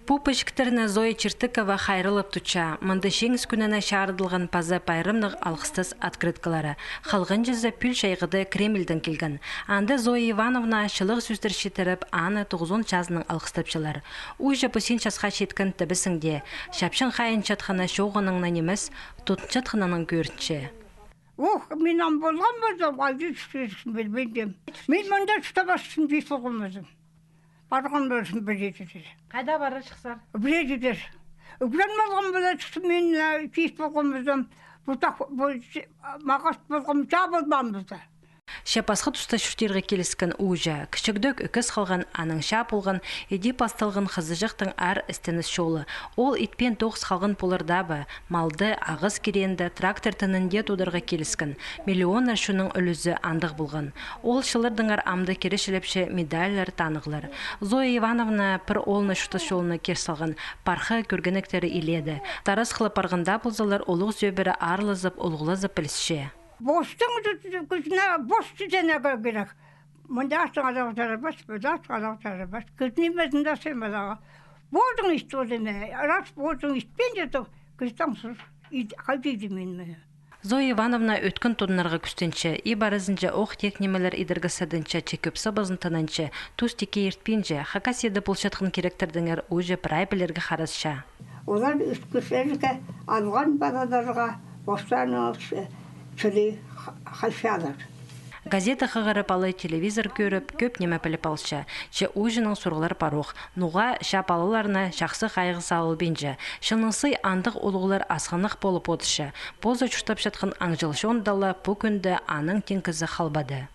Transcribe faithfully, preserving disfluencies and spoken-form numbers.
Пу пічіктерні Зоя Чертыкова хайраллап тутча. Мында Чеңіс кӱніне чарыдылған паза пайрамнығ алғыстас открыткалары. Халғанҷызы пӱӱл чайғыда Кремльдең килген. Анда Зоя Ивановна чылығ сӧстер читіріп, аны тоғызон чазынаң алғыстапчалар. Ууҷа пу син часха читкен тібісінде чапчаң хайынчатханы чооғынаң на нимес, тудынчатханаң кӧрінче. Ох, мин ам полған ползам, алҷа чуртирзым пілбинчем. Мин мында чуртабаспаспын, чиит полған ползам. Парған ползам пілдірер. Хайда парарҷыхсар? Пілдірер. Ӱгрен полған полза, чуртым мин, э, чиит полған ползам, пу тах, пу че-, мағат полған, чаа полбаан полза. Че пасха туста чуртирға киліскен ууҷа, кічігдек ӧкіс халған, анаң чаа полған, иди пасталған хызыҷахтың аар істеніс чолы. Ол итпеен тоғыс халған полар даа ба, малды, ағас киреенде, трактор тінінде тударға киліскен. Миллионнар чонның ӱлӱзі андағ полған. Ол чыллардаңар амды киречілепче медальлар, танығлар. Зоя Ивановна пір оолны чуртас чолына кир салған, парха кӧргенектері илееде. Тарасхыла парғанда ползалар, улуғ сӧбіре аарлазып, улуғлазып пілісче. Постың кізіне, пост тізенеге кирек. Мында астың алаға чарабас, мында астың алаға чарабас. Кізі нимезін даа сыймалаға. Полдың ит, ол ниме, раз полдың итпинче, то кізі таң сур, ит, хайди иди мин мына. Зоя Ивановна ӧткін тудынарға кӱстенче, иб аразынҷа ох тик нимелер идерге садынча, че кӧп сабазын тынанча, тус тикке иртпинче, Хакасияда полчатхан киректердеңер ууҷа прай пілерге харасча. Олар ӧскірерге алған палаларға постарының чылы хайчалар. Газета хығырып алай, телевизор кӧріп, кӧп ниме піліп алча, че ууҷаның сурығлар парох. Ноға чаа палаларына чахсы хайығ салылбинча. Чылның сый андағ улуғлар асхынах полып одырча. Позы чуртапчатхан аңҷыл чонда ла пу кӱнде аның тиң кізі халбады.